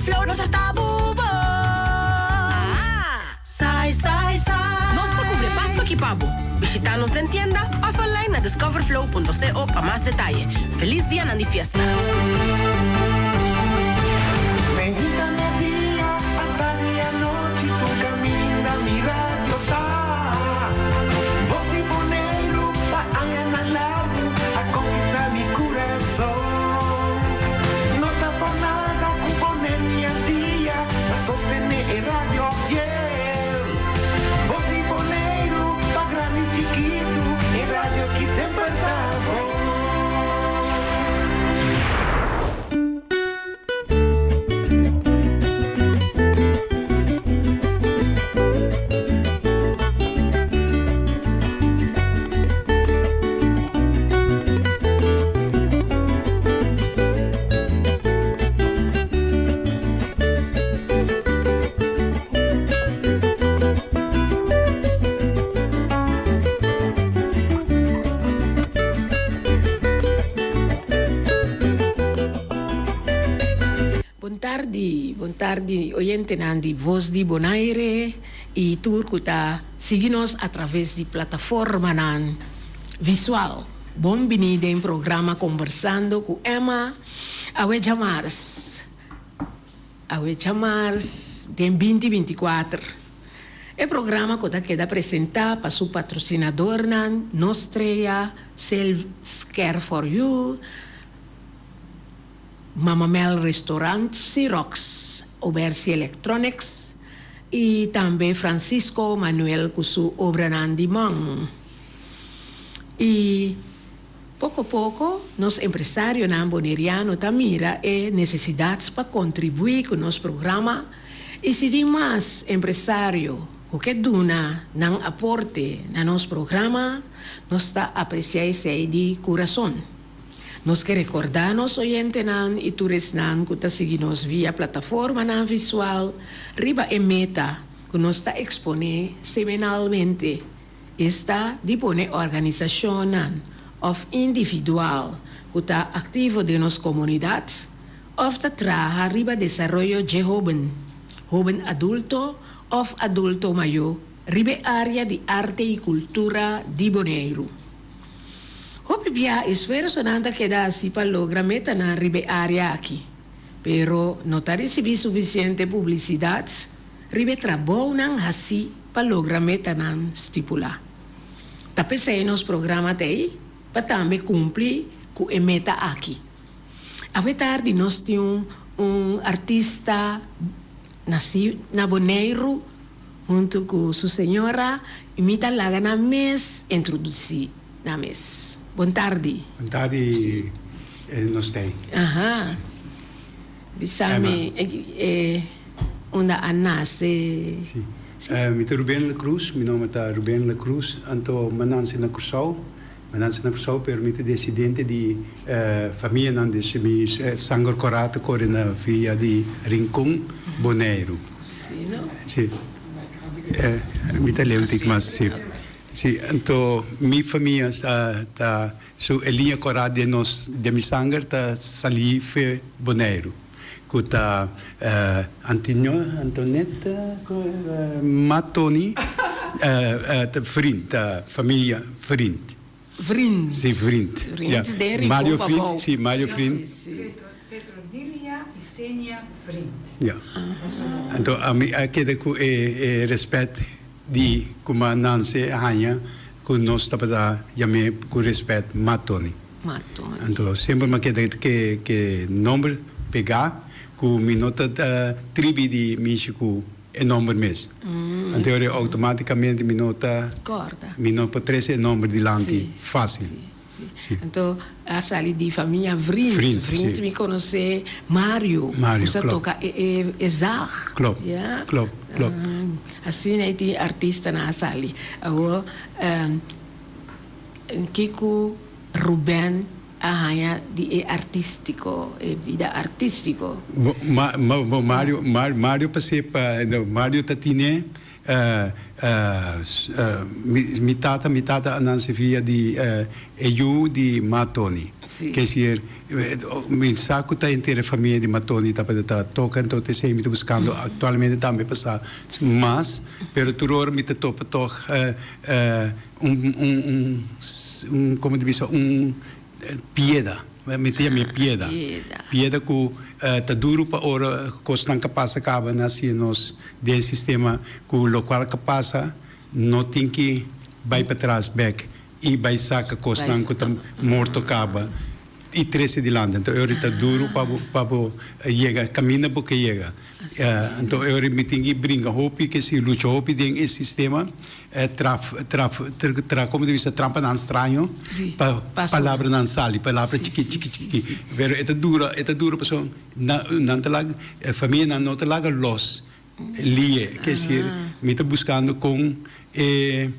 Flow nos ta bubo. Sai, sai, sai. Nos ta cubre Pascua aki pa bo. Bishita nos den tienda of online na discoverflow.co pa mas detaye. Feliz dianan di fiesta! Meinta media, atardi anochi, tur caminda mi radio ta. Bos di Boneiru pa añanan largu a conquista mi curason. No ta por nada cu Boneiru mi a dia pa sostene e radio fiel. Bos di Boneiru pa grandi i chikitu, e radio ki semper ta bon. Bon tardi, bon tardi oyentenan di Voz di Bonaire y tur cu ta sigui nos a traves di plataformanan visual. Bon bini den programa Conversando cu Emma awe djamars, awe djamars den binti binticuater. E programa cu ta keda presenta pa su patrocinadornan Nostrea, Sales Care for You, Mama Mel Restaurant, Xerox, Obersi Electronics y tambe Francisco Manuel cu su obranan di man. Y poco poco nos empresarionan Boneriano ta mira e necesidad pa contribui cu nos programa y si tin mas empresario cu ke duna nan aporte na nos programa nos ta aprecia esey di curason. Nos ke rekordá nos oyentenan i tur esnan ku ta sigui nos via plataformanan visual riba e meta ku nos ta eksponé semenalmente, esta di pone organisashonnan òf individual ku ta aktivo den nos komunidat òf ta traha riba desaroyo dje hóben, hóben adulto òf adulto mayó riba e área di arte i kultura di Boneiru. Hopi bia esfuersonan ta keda hasi pa logra metanan riba e área aki, pero no ta risibí sufisiente publisidat riba e trabounan hasí pa logra metanan stipulá. Ta p'esei nos programa ta ei pa tambe kumpli ku e meta aki. Awe tardi nos tin un artista nasí na Boneiru huntu ku su señora i mi ta laga nan mes introdusí nan mes. Bon tardi. Bon tardi nos tei. Aha. Bisa mi e unda a nase. Si. Mi ta Ruben La Cruz, mi nomber ta Ruben La Cruz, anto mi a nanse na Kòrsou. Mi a nanse na Kòrsou pero mi ta desidente di famianan di mi sanger kòrá ta kore na via di Rincon, Boneiru. Si no? Si. Mi ta leu un tiki mas, si. Si, anto mi famia ta su e liña kòrá den nos den mi sanger ta salí fe Boneiru ku ta Antinio Antonetta Matoni ta vriend ta familia vriend. Vriend. Si vriend. Vriend den Rincon Mario pa vriend bou. si Mario vriend. Si. Petronilia Isenia Vriend. Ja. Anto ami a keda ku e e respet di kuma Nancy a haña ku nos tabata yam'é ku respet Matoni. Matoni. Anto semper mi a keda ke ke nomber pegá ku mi no ta tribi di mishi ku e nomber mes. Anto ora automaticamente mi no ta Corda. mi no por trece e nomber dilanti Si, facil. si, si. Si. Anto a sali di famia Vriend. Vriend, Vriend si. mi conoce Mario. Mario, Cu sa klopt. toca e e e zaag. Klopt, Ya. klopt, klopt. Ah, asina e tin artistanan a sali. Awor, kiko Ruben. a haña di e artístiko, e bida artístiko? Bo, ma, ma, bo Mario, Mar, Mario pas'é pa, no, Mario ta tine, mi, mi tata, mi tata a nanse via di e yu di Ma Toni. Sí. Ke sier, mi sa ku ta henter e famia di Ma Toni tabata ta toka, enton esei mi ta buskando aktualmente tambe pa sa mas, pero tur ora mi ta topa tòg un, un, un, un, komo ta bisa, un pieda. Mi ta yam'é pieda. Pieda ku ta duru pa ora kosnan ka pasa kaba na hasi nos den sistema ku lokual ka pasa no tin ki bai patras bek i bai saka kosnan ku ta morto kaba i trese dilanti. Anto e ora ta duru pa bo pa bo yega kaminda bo ke yega. Anto e ora mi tin ki bringa hopi ke si lucha hopi den e sistema Traf, traf, tra, como ta bisa, trampanan straño pa palabranan sali, palabra chiki, chiki, chiki. Pero e ta dura, e ta dura pasobra nan ta laga, e famianan no ta laga los lie. Ke esir, mi ta buscando con e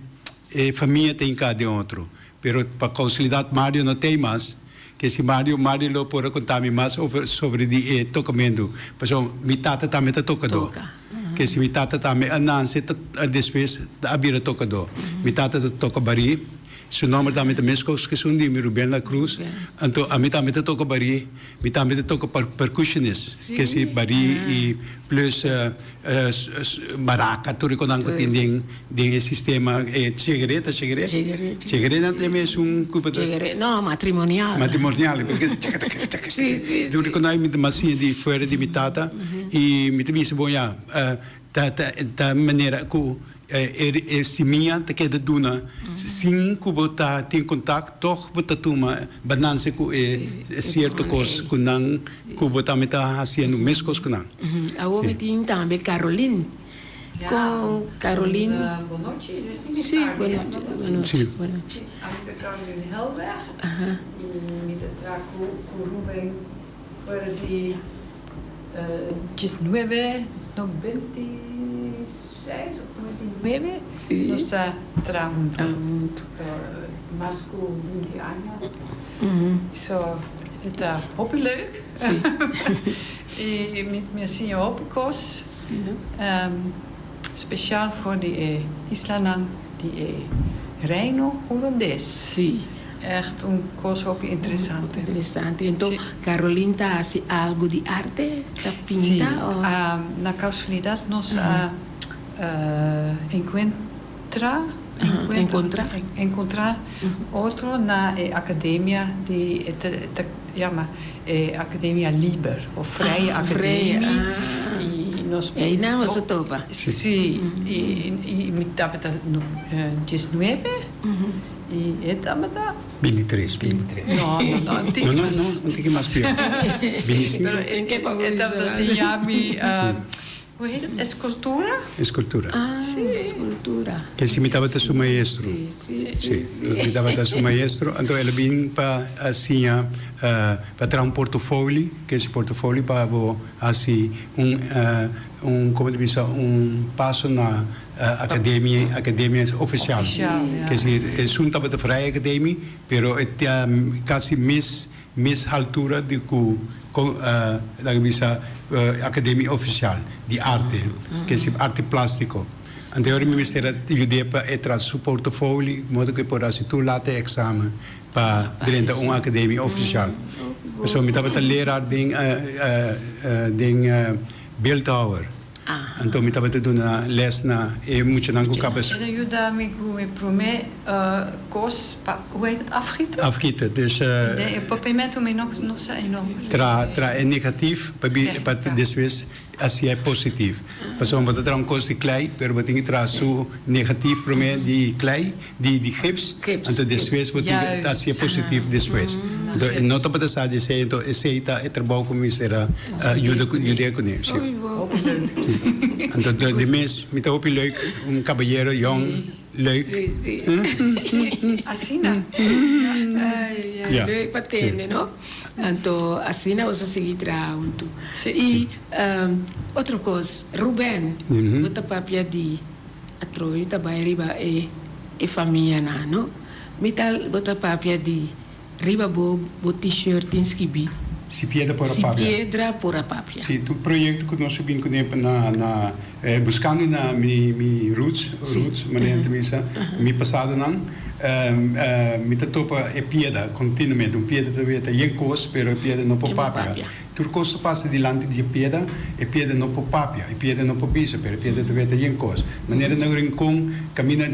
e famia ta hinca den otro. Pero pa causalidad Mario no t'ey mas, ke si Mario, Mario lo por a conta mi mas over, sobre di e tocamento. Pasobra mi tata tambe ta tocador. Ke si mi tata tambe a nanse ta despues a bira tocador. Mi tata ta toca barí, su nomber tambe ta mescos ke esun di mi, Ruben La Cruz. Anto ami tambe ta toca barí, mi tambe ta toca percussionist, ke si barí y plus maraca tur e konan ku tin den den e sistema e chegeré ta chegeré? Chegeré nan ta yama esun ku Chegeré no matrimonial. Matrimonial porque tur e konan mi ta mas siña di fuera di mi tata y mi ta bisa bon ya ta ta ta manera ku e simia ta keda duna sin ku bo ta tin kontak tog bo ta tuma balanse ku e sierto kos ku nan ku bo tambe ta hasiendo meskos ku nan. Awor mi tin tambe Caroline. Kon Caroline. Bonochi, Si, bonochi, bonochi, bonochi. Ami ta Caroline Helberg i mi ta traha ku Ruben for di diesnuebe 96 of 99 nos ta traha huntu. Mas ku binti aña. So e ta hopi leuk. I mi a siña hopi kos spesial for di e islanan di e Reino Hulandes. Echt un kos hopi interesante. Interesante. Enton Caroline ta hasi algu di arte? Ta pinta of? Si. Na casualidad nos a encuentra, encontra otro na e academia di e ta yama e academia liber of vrije academie. Y nos. Einan boso topa? Si. Y mi tabata diesnuebe. I e tabata. Bintitres, bintitres. No, no, no, un tiki mas. No, no, no, un tiki mas pior. Bintisinko. Pero e tabata siña mi, hoe heet het, escultura? Escultura. Ah, escultura. Ke si mi tabata su maestro. Si, si, si, si. Mi tabata su maestro, anto el a bin pa siña, pa traha un portofolie, ke si portofolie pa bo hasi un, un, como ta bisa, un paso na. Academie, academia oficial. Oficial, ja. Ke decir, esun tabata Vrije Academie, pero e ta casi mes, mes altura di cu, laga bisa, academie oficial di arte, ke decir arte plastico. Anto ora mi mester a yud'é pa e traha su portofolie, modo cu e por haci tur lata e examen pa drenta un academie oficial. Pasobra mi tabata leraar den, den Beeldhouwer. Anto mi tabata duna les na e muchanan ku kaba. El a yuda mi ku mi promé kos pa, hoe heet het, afgieten? Afgieten, dus. Den e papiamentu mi no no sa e nomber. Tra tra e negatief pa bi pa despues hasié positief. Pasobra bo ta traha un kos di klei, pero bo tin ki traha su negatief promé di klei, di di gips, anto despues bo tin ki hasié positief despues. Anto e no tabata sa di esei, anto esei ta e trabou ku mi mester a yuda ku yud'é kuné. Si. Anto di mes mi ta hopi leuk, un kabayero yong, leuk. Asina. Ai, ai, leuk pa tende, no? Anto asina boso a sigui traha huntu. I otro kos, Ruben, bo ta papia di atrobe ta bai riba e e famianan, no? Mi ta bo ta papia di. Riba bo bo t-shirt tin skibí. Si piedra por a Si papia. piedra por a papia. Si, ta un proyecto cu nos a bin cune pa na na buscando na mi mi roots, roots manera nan ta bisa, mi pasadonan, mi ta topa e piedra continuamente. Un piedra ta weta yen cos, pero e piedra no por E por papia. papia. Tur cos ta pasa dilanti di e piedra, e piedra no por papia, e piedra no por bisa, pero e piedra ta weta yen cos. Manera na Rincon caminda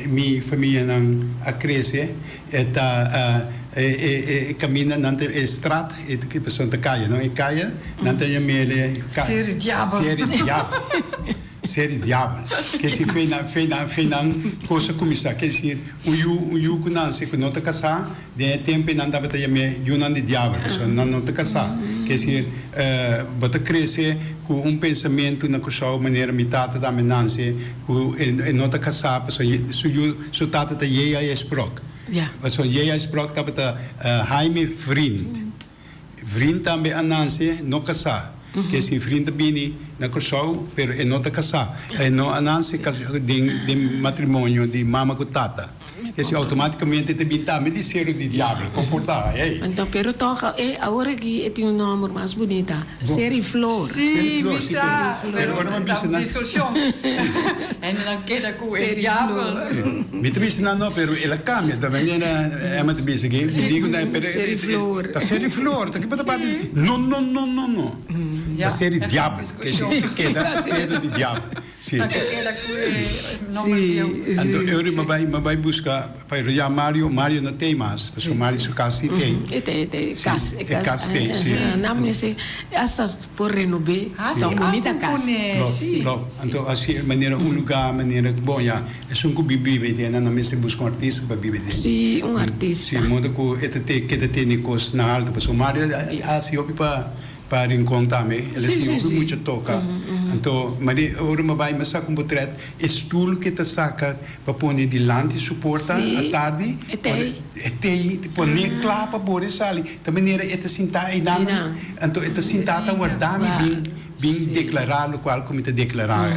mi famianan a crece, E ta e caminda nan ta e straat e pasobra ta caya no e caya nan ta yamele Seri diabel. Seri diabel seri diabel ke si fe nan fe nan fe nan cos a cuminsa ke si un yu un yu cu nanse cu no ta casa den e tempo nan tabata yame yunan di diabel pasobra nan no ta casa ke si bo ta crece cu un pensamento na Curaçao manera mi tata tambe nanse cu e no ta casa pasobra su yu Su tata ta J.I. Sprok. Pasobra J.I. Sprok tabata Jaime vriend. Vriend tambe a nanse no kasá. Ke si vriend a bini na Kòrsou, pero e no ta kasá. E no a nanse den den matrimonio di mama ku tata. Ke si outomátikamente ta bini tambe di seru di diabel. Kon por ta? Hey. Anto, pero tòg e awor aki e tin un nòmber mas bunita. Seri Flor. Sí, mi sa, pero ta un discusion. Hendenan keda cu e diabel. Mi ta bisa nan no, pero el a cambia. Ta manera Emma ta bisa aki. Mi di cu nan, pero Seri Flor. Ta Seri Flor, ta ki bo ta papia? No, no, no, no, no. Ta Seri Diabel. Keda Seri di Diabel. Sí. Ta keda cu e nomber bieu. Anto eu mi bai, mi bai busca. Pero ya Mario, Mario no tei mas, pasobra Mario su cas si tei. E tei, e tei, cas, e cas tei, si. Nan mester hasta por renob'é, ta un bunita cas. Klopt, klopt. Anto asi manera un lugar, manera, bon ya, esun cu biba ei den, nan mester busca un artista pa biba ei den. Si, un artista. Si, modo cu e ta keda tene cos na alto, pasobra Mario a haci hopi pa. Pa Rincon tambe, el a siña hopi mucha toca. Anto, mane ora mi a bai mi a saca un potret, e stoel ke ta saca pa pone dilanti su porta atardi, e tei, pone cla pa bor e sali, ta manera e ta sinta einan, anto e ta sinta ta warda mi bin, bin declara locual cu mi ta declara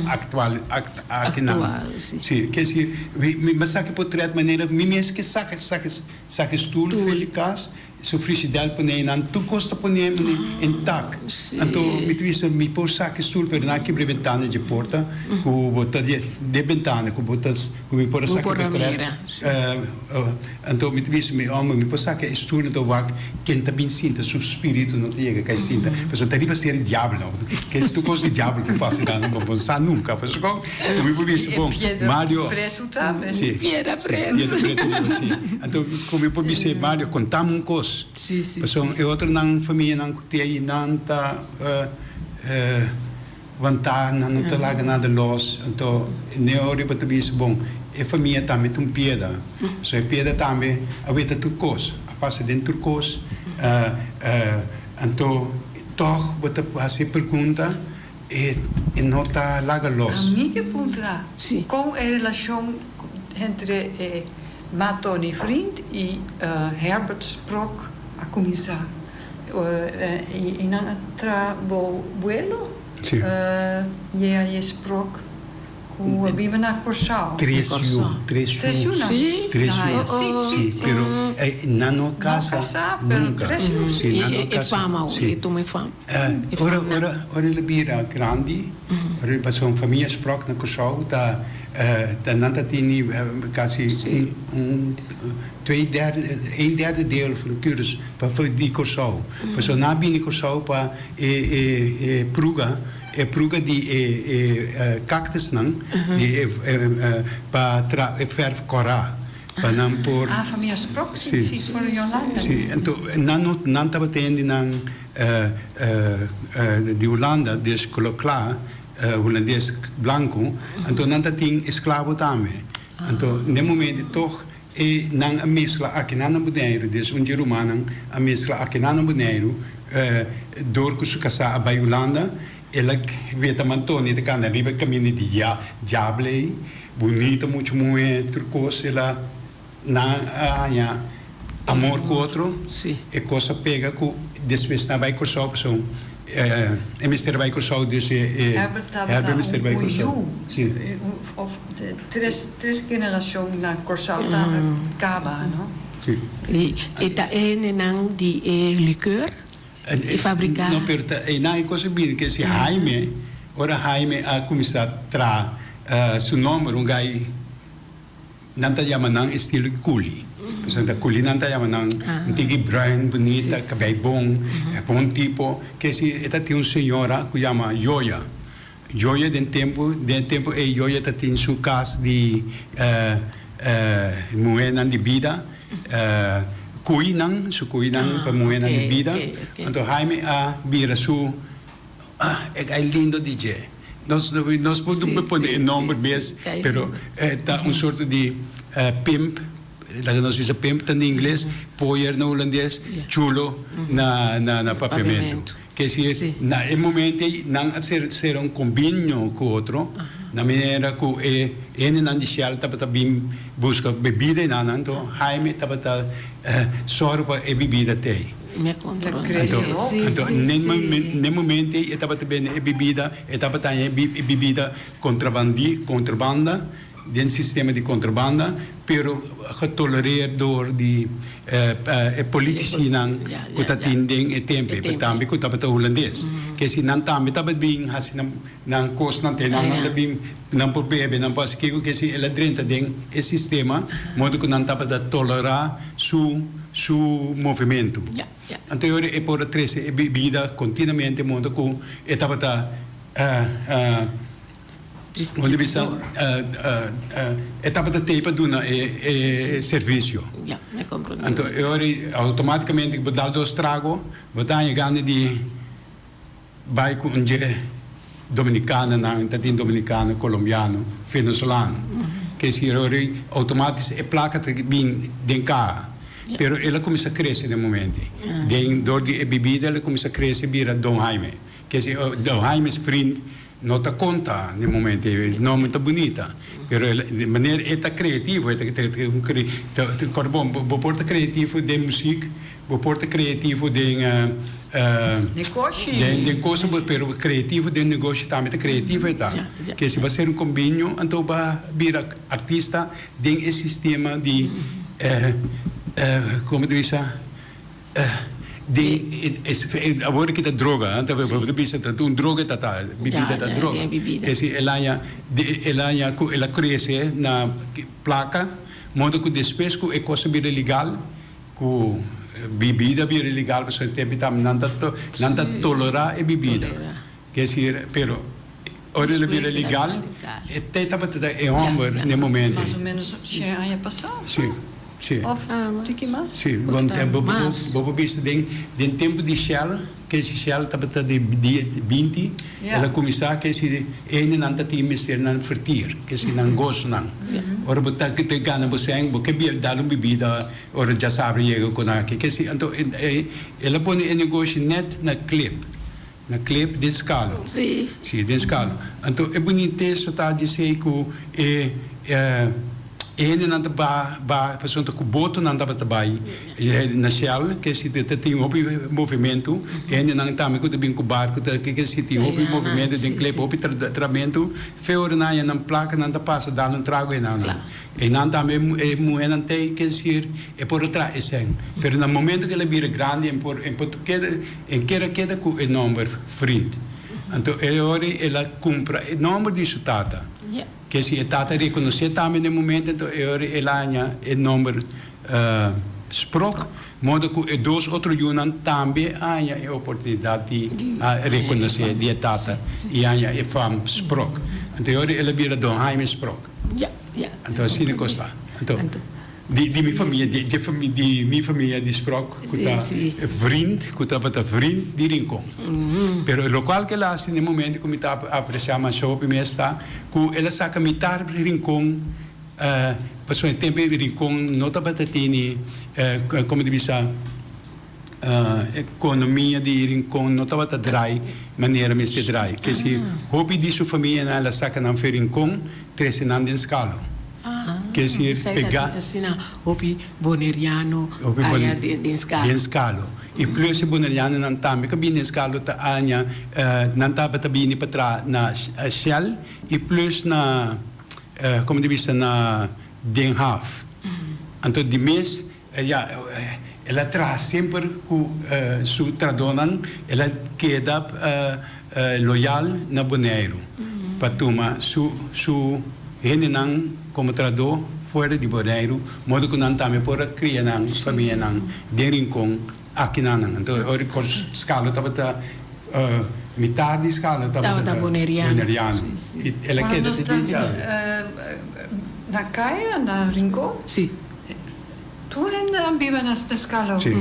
actual, akinan. Si, ke si, mi a saca e potret manera mi mes ke saca, saca, saca e stoel for di cas. Su frigidair pone nan tur cos ta pone en tak. Anto mi ta bisa mi por saca e stoel pero nan a kibra e bentana dje porta cu bo ta de bentana cu bo ta cu mi por a saca e potret. Anto mi ta bisa mi homber mi por saca e stoel anto wak ken ta bin sinta su spiritu no ta yega kai sinta pasobra ta riba ser e diabel no ke tur cos di diabel por pasa nan bo no sa nunca pasobra cu mi por bisa bon Mario. Si. Piedra pretu. Piedra pretu riba, si. Anto, ku mi por bis'é, Mario, kontami un kos. Si, si, Pasobra si. e otronan, famianan ku tin ei, nan ta wantá, nan no ta laga nada los. Anto, ne ora bo ta bisa, bon, e famia tambe ta un piedra. So e piedra tambe a weta tur kos, a pasa den tur kos. Anto, tòg bo ta hasi e pregunta. E no ta laga los. A mi ke puntra kon e relashon entre e Ma Tony Vriend i Herbert Sprok a kuminsá. I nan a traha bo buelo, J.A.J. Sprok. Ku a biba na Kòrsou. Tres yu, tres yu. Tres yu nan? Sí. Tres yu. Sí, sí, sí. Pero nan no kasa No kasa, pero nunka. tres yu. Sí, nan no E kasa. fama, Sí. e tuma e fama. E Ora, fama. ora, ora el a bira grandi, ora el pasobra un famia Sprok na Kòrsou ta, ta nan ta tini kasi un, un twee derde, een derde deel van Curaçao, pa di Kòrsou. Pasobra nan a bini Kòrsou pa e, e, e pruga. E pruga di e e cactusnan di e pa tra e verf cora pa nan por. Ah, famia Sprok, si, si, for Yolanda. Si, anto nan no nan tabata hende nan di Hulanda, dus kolo kla, hulandes blanco, anto nan ta tin esclavo tambe. Anto n'e momento toch E nan a meskla akinan na Boneiru, des un dje rumannan a meskla akinan na Boneiru, dor ku su kasá a bai Hulanda, el a weta Mantoni ta kanda riba e kaminda di diabel ei, bunita muchu muhé, tur kos, el a nan a haña amor ku otro, e kos a pega ku despues nan a bai Kòrsou pasobra e mester a bai Kòrsou dus e Herbert tabata Herbert mester bai un Kòrsou. yu, Sí. of tres generashon na Kòrsou ta kaba, no? Si. I e ta e hendenan di e likeur, e fabriká. No, pero ta einan e kos a bini ke si Jaime, ora Jaime a kuminsá traha su nòmber un gai nan ta yama nan estilo kuli. Pasobra ta kuli nan ta yama nan un tiki bruin, bunita, kabei bon, bon tipo. Ke si e ta tin un señora ku yama Yoya. Yoya den tempu, den e tempu ei Yoya ta tin su kas di muhénan di bida, kuinan, su kuinan pa muhénan di bida. Anto Jaime a bira su, e gai lindo di dje. Nos nos por pone e nomber mes, pero ta un sorto di pimp, laga nos bisa pimp ta na ingles, pooier na hulandes, chulo na na papiamentu. Ke si na e momento ei nan a ser sera un kombinio ku otro, na manera ku e hendenan di Shell tabata bin buska bebida einan, anto Jaime tabata sòru pa e bibida t'ei. Anto, anto n'e momento ei e tabata bende e bibida, e tabata haña e bibida kontrabandi, kontrabanda, den sistema di kontrabanda, pero getolereer door di e politicinan ku ta tin den e tempu ei, pero tambe ku tabata hulandes. Ke si nan tambe tabata bin hasi nan nan kosnan te nan, nan ta bin nan por bebe, nan por hasi kiko, ke si el a drenta den e sistema, modo ku nan tabata tolerá su su movementu. Anto e ora e por a trese e bibida kontinuamente modo ku e tabata Bo di bisa e tabata tei pa duna e servisio. Anto e ora ei automaticamente bo dal dos trago bo ta haña gana di bai ku un dje dominicanonan, ta tin dominicano, colombiano, venezolano. Ke si e ora ei automatico e placa ta bin den kaha. Pero el a kuminsa krese den momento ei. Den dor di e bibida el a kuminsa krese bira Don Jaime. Ke si Don Jaime's vriend No ta konta n'e momento ei, e nòmber ta bunita, pero el di manera e ta kreativo, e ta ta kòrda bon, bo por ta kreativo den muzik, bo por ta kreativo den Negoshi. den kosa, pero kreativo den negoshi tambe ta kreativo e ta. Ke si bo a ser un kombenio, anto bo a bira artista den e sistema di komo ta bisa? Den awor ki ta droga ta bisa ta un droga ta ta bibida ta droga esi el aña el aña ku el a krese na plaka modo ku despues ku e kos a bira legal ku bibida a bira legal pasobra e tempu tambe nan ta nan ta tolera e bibida kesir pero ora el a bira legal e te tabata e homber na e momento. Mas o menos shen aña pasá. Si. Sí. Of tiki mas? Sí, bon tempo. Bo por bisa den den tempo di Shell, ke si Shell tabata di dia 20, el a kuminsá ke si hendenan ta tin mester nan vertier, ke si nan gosonan. Ora bo ta te gana bo sèn, bo ke bia dal un bibida ora djasabra yega ku nan aki. Ke si anto el a pone e negoshi nèt na Klip. Na Klip den Skalo. Sí. Sí, den Skalo. Anto e bunitesa ta di esei ku e e hendenan ta ba ba pasobra ta ku botonan tabata bai na Shell ke si ta tin hopi movementu. E hendenan tambe ku ta bin ku barku ta ke si tin hopi movementu den Klip, hopi tramentu. Fe ora nan haña nan plaka nan ta pasa dal un trago einan. Einan tambe e muhénan t'ei ke desir e por a traha e sèn. Pero na momento ku el a bira grandi e por e por keda e ker a keda ku e nòmber Vriend. Anto e ora ei el a kumpra e nòmber di su tata. Ke si e tata rekonosé tambe na e momento anto e ora ei el a haña e nòmber Sprok, modo ku e dos otro yunan tambe a haña e oportunidat di a rekonosé di e tata i haña e fam Sprok. Anto e ora ei el a bira Don Jaime Sprok. Ya, ya. Anto asina kos ta. Anto, di di mi famia, di di famia di mi famia di Sprok ku ta vriend, ku tabata vriend di Rincon. Pero lokual ku el a hasi na e momento ku mi ta apresiá masha hopi mes ta ku el a saka mitar Rincon pasobra e tempu ei Rincon no tabata tene komo di bisa Ekonomia di Rincon no tabata draai manera mester draai. Kesi hopi di su famianan el a saka nan fe Rincon, trese nan den Skalo. Kesi pega. Asina hopi boneriano aya den Skalo. Den Skalo. I plus e bonerianonan tambe ku a bini den Skalo ta aña nan tabata bini pa traha na Shell i plus na, komo di bisa, na Den Haag. Anto di mes. ya el a traha semper ku su trahadónan, el a keda loyal na Boneiru pa tuma su su hendenan komo trahadó fuera di Boneiru, modo ku nan tambe por a kria nan famianan den Rincon akinan. Anto ora Skalo tabata mitar di Skalo tabata boneriano i el a keda te dia djawe. Na kaya na Rincon? Sí. Tur hende a biba na Skalo. Sí.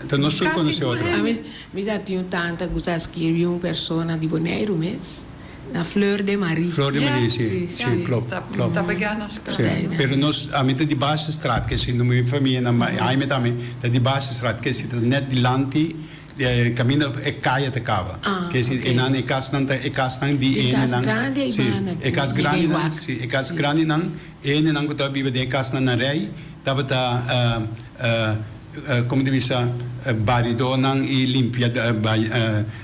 Enton nos tur Kasi konosé tur otro. hende. Mi sa tin un tanta ku sa skirbi un persona di Boneiru mes, na Fleur de Marie. Fleur de Marie, Sí, sí. sí. Sí, klopt, Ta klopt. ta pegá na Skalo. Sí. Pero nos, ami ta di Basisstraat, ke si mi famia nan, Jaime tambe, ta di Basisstraat, ke si ta net dilanti E kaminda e kaya ta kaba. Ah, Ke si ok. einan e kasnan ta e kasnan di E kas hendenan. grandi ei Si, banda e kas di grandinan, Wak. si, e kas Si. grandinan, e hendenan ku ta biba den e kasnan na rei tabata komo ta bisa baridónan i limpia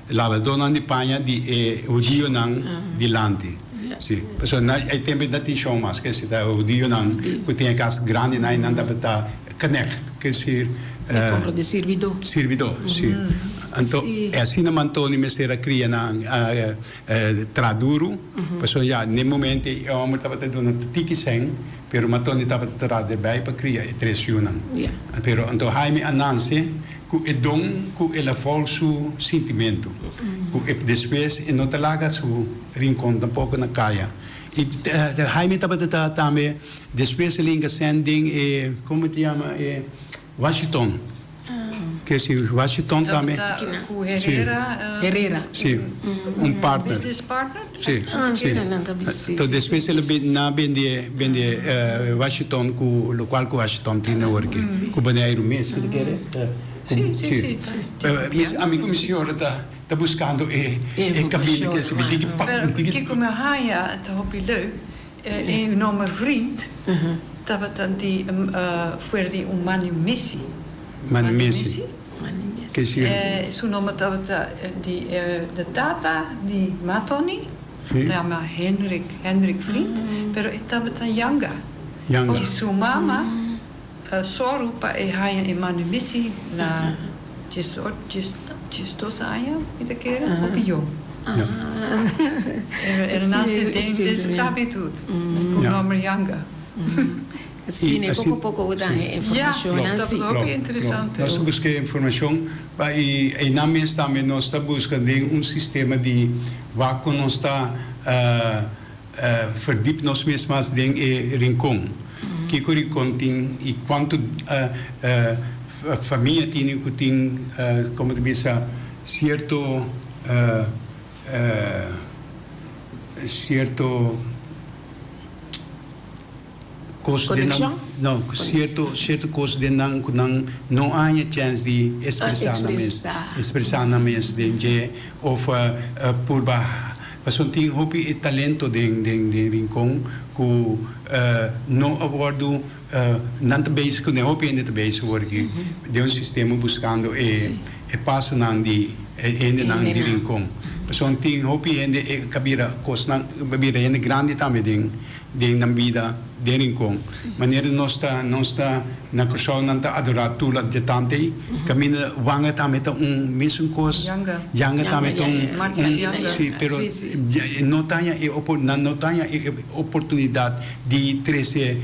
labadónan di paña di e hudionan dilanti. Ya. Si, pasobra na e tempu no tin shon mas, ke si ta hudionan ku tin e kas grandinan einan tabata knecht, ke si. E compra di sirbidó. Sirbidó, si. Anto, e asina Mantoni mester a cria nan traha duru, pasobra ya n'e momento e homber tabata duna tiki sen, pero Mantoni tabata traha derbij pa cria e tres yunan. Pero anto Jaime a nance cu e don cu el a volg su sintimento, cu e despues e no ta laga su rincon tampoco na caya. Y Jaime tabata ta tambe despues el hinca sen den e, como ta yama e? Washington. Ke si Washington tambe. Tabata ku Herrera. Herrera. Si, un partner. Business partner? Si, Ah, si. si, nan ta bis- si, Enton si, despues si, el a si, bin si. na bende bende Washington ku lokual ku Washington tin awor aki. Ku Boneiru mes, mi ta kere. Si, si, si. Mi ami ku mi señora ta ta buskando e e kabina ke si mi tin ki pa Pero mi tin ki kiko mi a haña ta hopi leuk. E un homber vriend tabata di fuera di un manumisi. Manumisi. Ke si. Su nomber tabata di de tata di Matoni, ta yama Hendrik, Hendrik Vriend, pero e tabata yanga. Yanga. I su mama sòru pa e haña e manumisi na diesdos aña, mi ta kere, hopi yong. El a nase den den sklabitut ku nòmber Yanga. Sí, ne poko poko bo ta haña informashonnan Ja, sí. ta hopi interesante. Nos ta buska e informashon pa i einan mes tambe nos ta buska den un sistema di wak ku nos ta verdiep nos mes mas den e Rincon. Kiko Rincon tin i kuantu famia tini ku tin komo ta bisa sierto sierto kos den nan no sierto sierto kos den nan ku nan no haña chèns di ekspresá nan mes ekspresá nan mes den dje òf purba pasobra tin hopi e talento den den den Rincon ku no a wòrdu nan ta bezig ku hopi hende ta bezig awor aki den un sistema buskando e e pasonan di e hendenan di Rincon pasobra tin hopi hende e ka bira kosnan a bira hende grandi tambe den den nan bida den Rincon. Manera nos ta nos ta na Kòrsou nan ta adorá Tula dje tante ei, kaminda Wanga tambe ta un mesun kos, Yanga. Yanga tambe ta un Martha un Yanga. si pero no ta haña e opo nan no ta haña e oportunidat di trese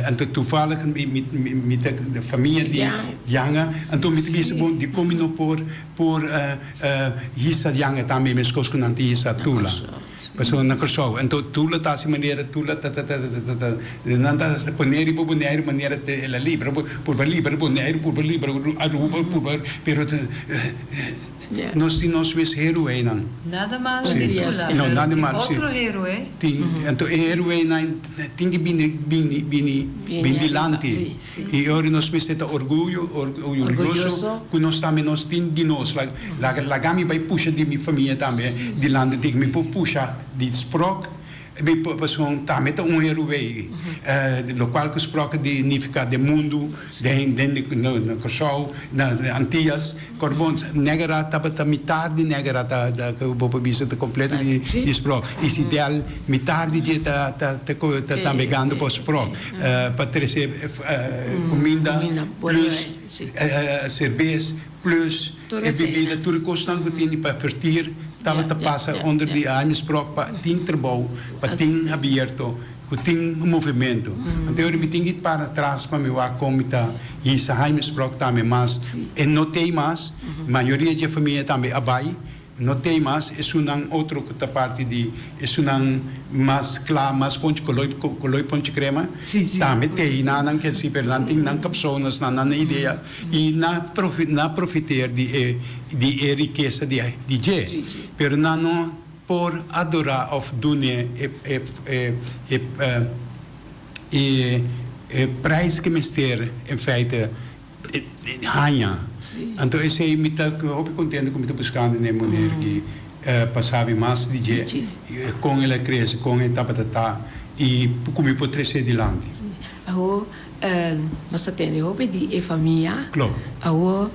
anto toevallig mi mi mi ta famia di Yanga anto mi ta bisa bon dikon mi no por por hisa Yanga tambe meskos ku nan ta hisa Tula. Pasobra na Kòrsou, anto tur lo ta hasi manera tur lo ta ta ta ta ta nan ta pone riba Boneiru manera te el a libra purba libra Boneiru purba libra Aruba purba pero nos tin nos mes heroenan. Nada malo di Tula, No, pero nada tin malo, si. otro heroe. Tin, anto e heroenan tin ki bini bini bini bini dilanti i ora nos mester ta orguyo orguyoso ku nos tambe nos tin di nos laga mi bai pusha di mi famia tambe dilanti di mi por pusha di Sprok. Mi pasobra tambe ta un herubei, lokual ku Sprock di nifiká den mundu, den den na Kòrsou, na Antias. Kòrbon, Nègera tabata mitar di Nègera ta ta bo por bisa ta kompleto di di Sprock. I si del mitar di dje ta ta ta tambe gando pa Sprock pa trese kuminda plus serbes plus e bebida tur e kosnan ku tini pa vertir tabata pasa onder di Jaime Sprock pa tin trabou pa tin abierto ku tin movimento. Anto ora mi tin ki para atras pa mi wak kon mi ta hisa Jaime Sprock tambe mas e no tei mas mayoria dje famia tambe a bai. No tei mas esunnan otro ku ta parti di esunnan mas kla, mas ponchi koloi koloi ponchi krema tambe tei nan ke si pero nan tin nan kapsonas nan nan idea i na profi na profiteer di e di e rikesa di di dje pero nan no por adora of dun'e e e e e e e prijs ke mester en feite. Haña. Anto esei mi ta hopi kontento ku mi ta buskando den e manera aki pa sabi mas di dje, kon el a krese, kon e tabata ta i ku mi por tres'é dilanti. Awor nos ta tende hopi di e famia. Awor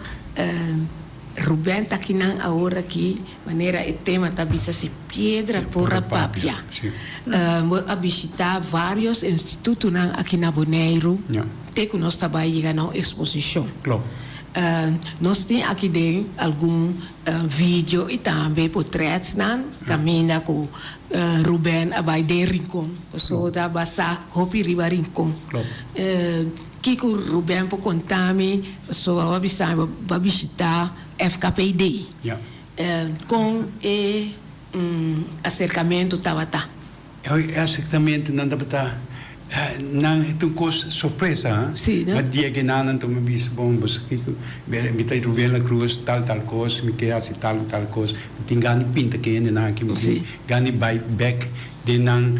Ruben ta kinan awor aki manera e tema ta bisa si piedra por a papia. Bo a bishita varios institutonan aki na Boneiru te ku nos ta bai yega na un eksposishon. Nos tin aki den algun video i tambe potrètnan kaminda ku Ruben a bai den Rincon pasobra ta basá hopi riba Rincon. Kiko Ruben por konta mi pasobra bo a bisa mi bo a bishita FKPD. Kon e aserkamentu tabata? E aserkamentunan tabata, nan e ta un kos sorpresa, ha? Sí, no? Ma dia ke nan anto mi bisa, bon, bo sa kiko, mi ta Ruben La Cruz, tal tal kos, mi ke hasi tal tal kos, mi tin gana di pinta ke hendenan aki, mi tin gana di bai bek den nan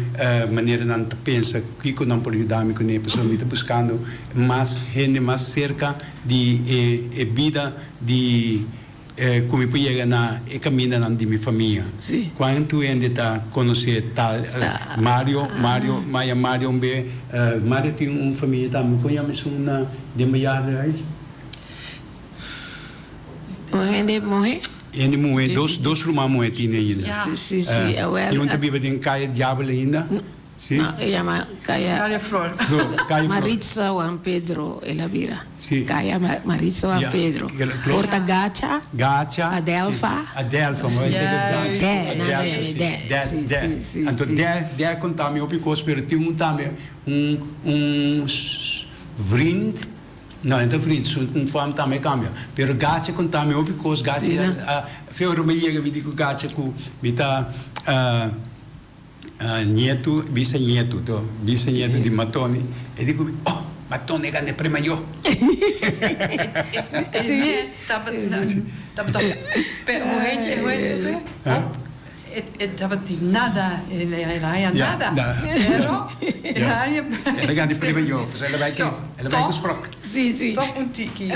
manera nan ta pensa, kiko nan por yuda mi kuné, pasobra mi ta buskando mas hende mas serka di e e bida di Ku mi por yega na e kamindanan di mi famia. Kuantu hende ta konosé tal Mario, Mario, Maya Mario un be, Mario tin un famia tambe, kon yama esun na den bejaardenhuis? Un hende muhé? Hende muhé, dos, dos ruman muhé tin ainda. Si, si, si, awel. Tin un ta biba den Kaya Diabel ainda. Sí. No, e yama Kaya. Kaya Flor. Flor, Kaya Flor. Maritza Juan Pedro el a bira. Sí. Kaya Maritza Juan Ja, Pedro. klopt. Por ta Gacha. Gacha. Adelfa. Sí. Adelfa, maar wij zeggen Gacha. De, nan Adelfa, yama sí. de. De, Sí, de. sí, sí, Anto sí. de, de a konta mi hopi kos, pero tin un tambe, un, un vriend, no, e no ta vriend, su vorm tambe a kambia. Pero Gacha a konta mi hopi kos, Gacha Sí, no? a, fe ora mi yega mi di ku Gacha ku mi ta, Nietu, bisa nietu to, bisa nietu di Matoni, e di ku mi, oh, Matoni a gana e premio yo. E mes tabata hoe heet je, hoe heet het weer? E tabatin nada, el a haña nada, pero el a haña. El a gana e premio yo, pasobra el a bai ku, el a bai ku Sprock. Sí, sí. Toch un tiki.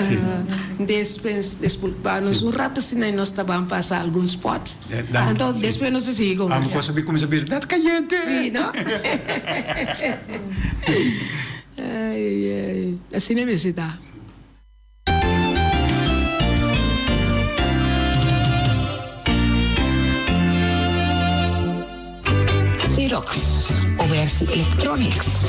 Despues, disculpa nos un rato asina nos ta ban pasa algun spot. Anto despues nos a sigui conversa. Amo cosa mi cuminsa bira dat cayente. Sí, no? Ay, ay. Asina mester ta. Xerox, Obersi Electronics.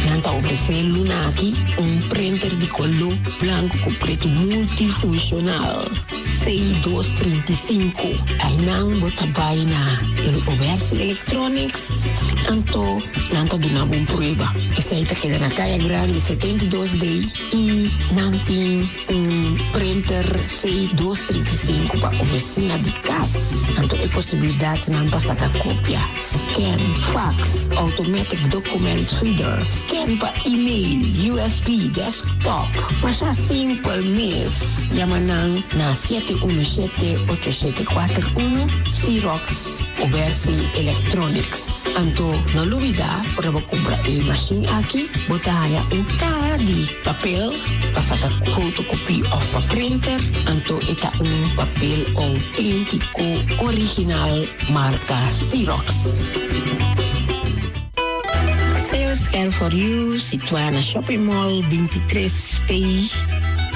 Nan ta ofresé luna aki un printer di koló blanku ku pretu multifunshonal, C dos 35. Einan bo ta bai na el Obersi Electronics, anto nan ta duna bo un prueba. Esei ta keda na Kaya Grandi 72 D i nan tin Un printer C dos 35 pa oficina di cas, anto e posibilidadnan pa saca copia, scan, fax, automatic document feeder, scan pa email, USB, desktop. Masha simpel mes, yama nan na siete uno shete ocho shete kuater uno, Xerox Obersi Electronics. Anto no lubida ora bo cumpra e machine aki, bo ta haya un caha di. Papel pa saka fotokopie of pa printer, anto e ta un papel outéntiko original marka Xerox. Care for You, situá na Shopping Mall 23 P,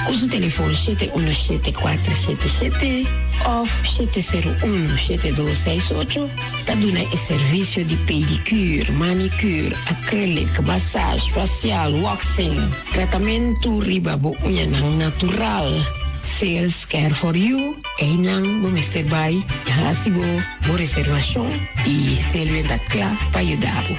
ku su telefòn 717 477 òf 701 7268, ta duna e servisio di pedicure, manicure, acrylic, massage, facial, waxing, tratamentu riba bo uñanan natural. Sales Care for You, einan bo mester bai hasi bo bo reservashon i Selwyn ta kla pa yuda bo.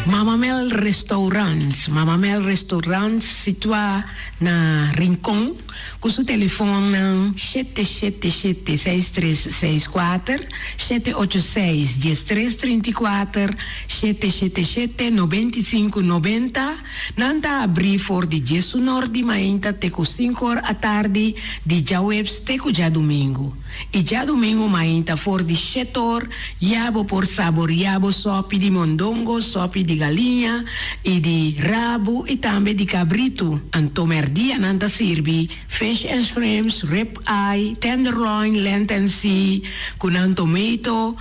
Mama Mel Restaurant, Mama Mel Restaurant situá na Rincon ku su telefonnan 777 6364, 786 1334, 777 95 90. Nan ta abrí for di diesunor di mainta te ku sinkor atardi di djaweps te ku djadumingu. I djadumingu mainta for di shetor ya bo por saboriá bo sòpi di mondongo, sòpi di galiña i di rabu i tambe di kabritu. Anto mèrdia nan ta sirbi fish and shrimps, rib eye, tenderloin, land and sea ku nan tomato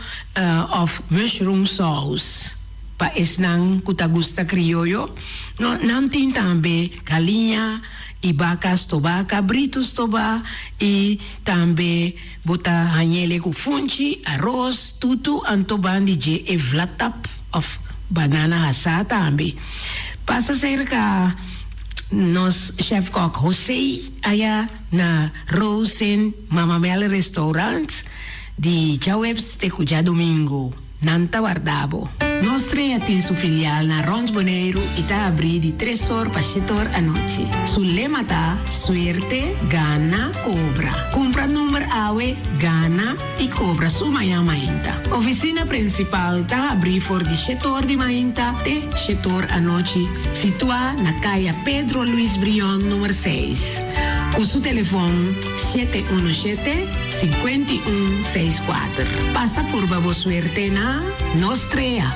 òf mushroom sauce. Pa esnan ku ta gusta krioyo, no, nan tin tambe galiña i baka stobá, kabritu stobá i tambe bo ta hañ'ele ku funchi, aros, tutu, anto ban di dje e vlatap òf banana hasá tambe. Pasa serka nos chèfkòk José aya na Rosen Mama Mel Restaurant di djaweps te ku djadumingu. Nan ta warda bo. Nos Trea tin su filial na Rond Boneiru i ta abrí di tres or pa shete or anochi. Su lema ta, Suerte, gana, kobra. Kumpra number awe, gana i kobra su mañan mainta. Ofisina prinsipal ta habrí for di shete or di mainta te shete or anochi, situá na Kaya Pedro Luis Brion number seis. Ku su telefon. 717 51 64. Pasa purba bo suerte na Nos Trea.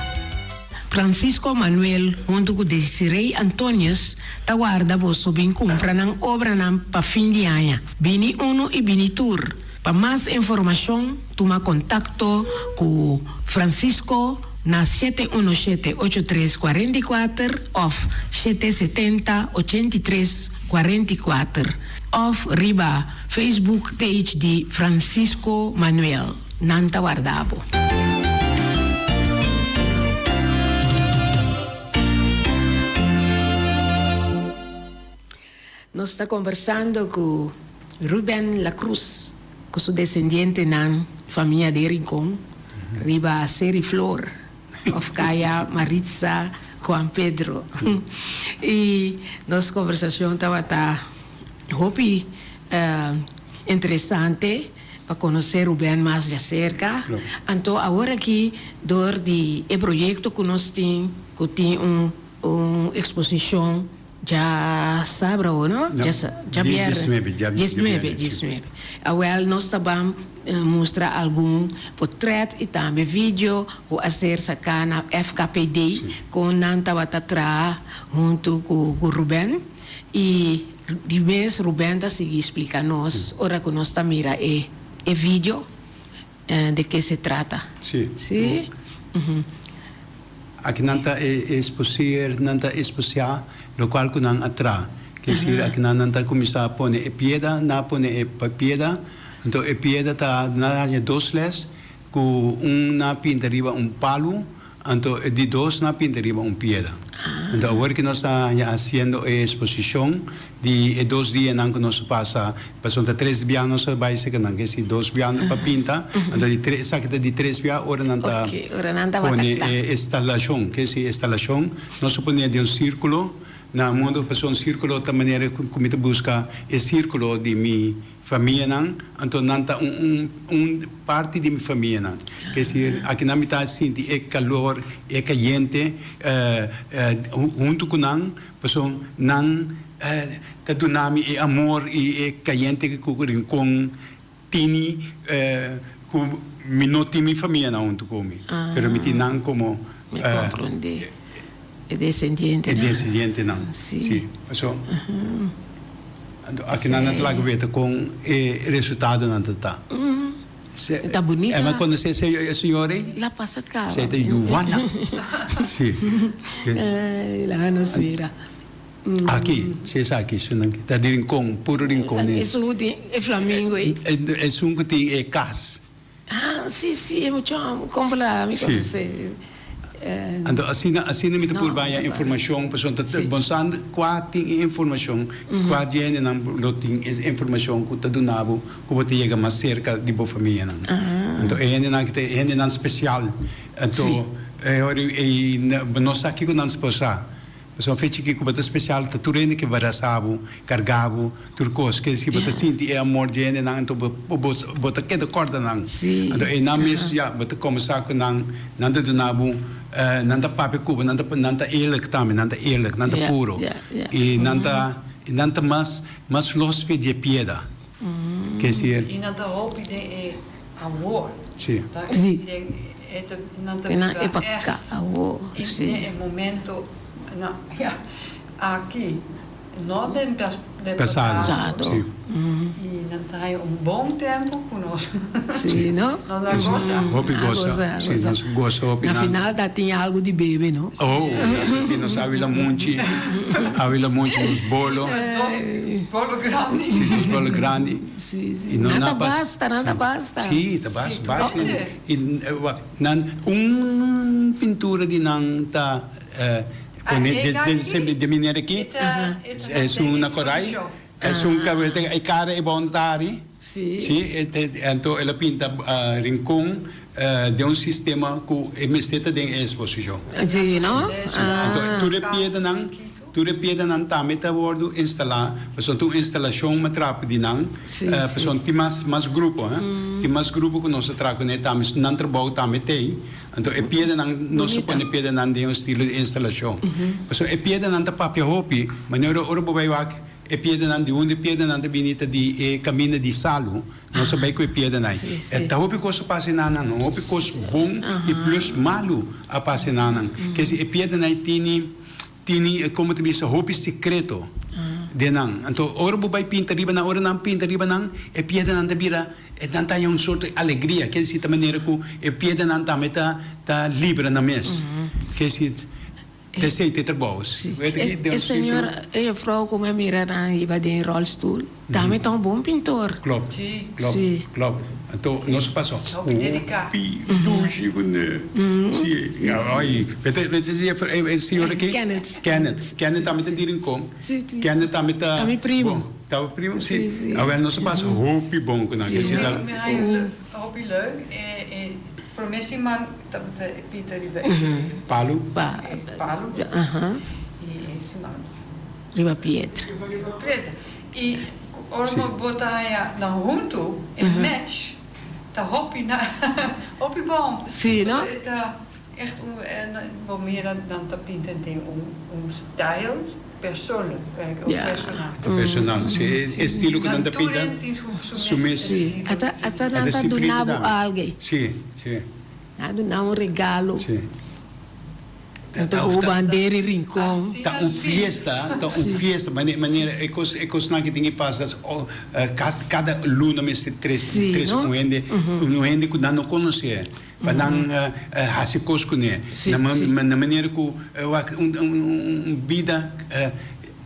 Francisco Manuel huntu ku Desiree Antonius ta warda boso bin kumpra nan obranan pa fin di aña. Bini unu i bini tur. Pa mas informashon tuma kontakto ku Francisco na 717 83 44 òf 770 83 44. Of riba Facebook page di Francisco Manuel. Nan ta warda bo. Nos ta conversando cu Ruben La Cruz cu su descendientenan famia de Rincon riba Seri Flor. Of Kaya Maritza Juan Pedro. I nos conversacion tabata hopi interesante pa conoce Ruben mas djacerca. Anto awor aki door di e proyecto cu nos tin cu tin un exposicion Djasabra o no? No, Djabièrnè. Diesnuebe. Diesnuebe, diesnuebe. Awèl nos ta ban mustra algun potrèt i tambe video ku a ser saká na FKPD kon nan tabata traha huntu ku Ruben i di mes Ruben ta sigui splika nos ora ku nos ta mira e e video de ke se trata. Sí. Sí? Aki nan ta esposeer, nan ta esposeá lokual ku nan a traha. Ke esir aki nan nan ta kuminsá pone e pieda, nan a pone e pieda, anto e pieda ta nan a haña dos les ku un nan a pinta riba un palu, anto e di dos nan a pinta riba un pieda. Anto awor ki nos ta haña hasiendo e esposishon Di e dos dianan ku nos a pasa, pasobra ta tres bia nos a bai seka nan, ke si dos bia pa pinta, anto di tres, esaki ta di tres bia ora nan ta pone e instalashon, ke si instalashon nos a pone den un sirkulo na mundu, pasobra un sirkulo ta manera ku mi ta buska e sirkulo di mi famianan, anto nan ta un un parti di mi famianan, ke si akinan mi ta sinti e kalor, e kayente huntu ku nan. Pasobra nan ta duna mi e amor i e kayente ku Rincon tini ku mi no tin mi famianan huntu ku mi, pero mi tin nan komo Mi komprondé. E desendientenan. E desendientenan, si. Pasobra anto akinan nan ta laga weta kon e resultadonan ta ta. Ta bunita. Ema conoce e señora ey? La pasa caba. Esey ta Juana. Si. Ay, laga nos mira. Aki, si esaki, esunnan aki. Ta di Rincon, puro Rincon es. Esun cu tin e flamingo ey? Esun cu tin e cas. Ah, si, si, e mucho compla, mi conoce. Anto asina, asina mi ta purba haña informashon, pasobra ta bon sa kua tin e informashon, kua djendenan lo tin e informashon ku ta duna bo ku bo ta yega mas serka di bo famianan. Anto e hendenan aki ta e hendenan spesial. Anto e ora ei bo no sa kiko nan por sa. Pasobra fe chikí ku bo ta spesial ta tur hende ke barasa bo, karga bo, tur kos. Ke si bo ta sinti e amor di hendenan anto bo bo ta keda kòrda nan. Anto einan mes ya bo ta kòmensá ku nan, nan ta duna bo, nan ta papia ku bo, nan ta nan ta eerlijk tambe, nan ta eerlijk, nan ta puro. I nan ta nan ta mas mas los fe di e pieda. Ke si. I nan ta hopi den e awor. Si. Si. E ta nan ta E nan biba epoca echt awor, in si. den e momento na ya aki no den pas den Pasado. pasado. Pasado. Si. I nan ta haña un bon tempo ku nos. Si, no? Nan a gosa. Hopi A gosa. gosa, Si, gosa. nos gosa hopi Na nan. final ta tin algo di bebe, no? Oh, nos tin nos awi lamunchi, awi lamunchi, nos bolo. Dos bolo grandi. Si, dos bolo grandi. Si, si. I no Nan ta na pas- basta, nan ta basta. Si, ta basta, basta. Si. I wak, nan un pintura di nan ta pone Ah, e de aki? de manera aki. E ta, e ta Es un korai. exposicion. Esun kabete e kara e bon tari. Si. Si, e te anto el a pinta Rincon den un sistema ku e mester ta den e esposishon. Si, no? Anto tur e piedanan, tur e piedanan tambe ta wordu instalá, pasobra ta un instalashon matrap di nan, pasobra tin mas mas grupo, he, tin mas grupo ku nos ta traha kuné tambe, nan trabou tambe t'ei. Anto e piedanan, nos ta pone piedanan den un estilo di instalashon. Pasobra e piedanan ta papia hopi, manera ora bo bai wak. E piedranan, di unda e piedranan ta bini ta di e kaminda di salu. Nos a bai ku e piedranan ei. E ta hopi kos a pasa enan nan, hopi kos bon i plus malu a pasa enan nan. Kesi e piedranan ei tini, tini, komo ta bisa, hopi sekreto den nan. Anto ora bo bai pinta riba nan, ora nan pinta riba nan, e piedranan ta bira, nan ta haña un sorto di alegria. Kesi ta manera ku e piedranan tambe ta, ta libra nan mes. Kesi. Esei ta e trabou. Sí. E señor, e juffrouw ku mi a mira nan hiba den rolstoel, tambe ta un bon pintor. Klopt, Sí. klopt, Sí. klopt. Anto nos a pasa Hopi dediká. hopi dushi kuné. Sí, ai, wete wete si e e señor aki? Kenneth. Kenneth. Kenneth tambe ta di Rincon. Sí, sí. Kenneth tambe ta. Ta mi primo. Bon, ta bo primo? Sí, sí. Awel nos a pasa hopi bon ku nan. Sí. Sí, ta. Mi haña hopi leuk. E e Prome siman tabata e pita riba e Palu. E palu. I e siman. Riba piedra. Riba piedra. I ora bo bo ta haña nan huntu e match ta hopi na hopi bon. Si no? E ta echt un bo mira nan ta pinta den un un stijl persoonlijk un personal. Ta personal si e estilo ku nan ta pinta su mes. Si ata ata nan ta duna bo alge. Si si. Nan a duna un regalo. Si. Nan ta ku bandera i rincon. Ta un fiesta ta un fiesta manera e kos e kosnan ke tin ke pasa kada luna mester tres tres un hende un hende ku nan no konosé. Pa nan hasi kos kuné. Na manera ku wak un bida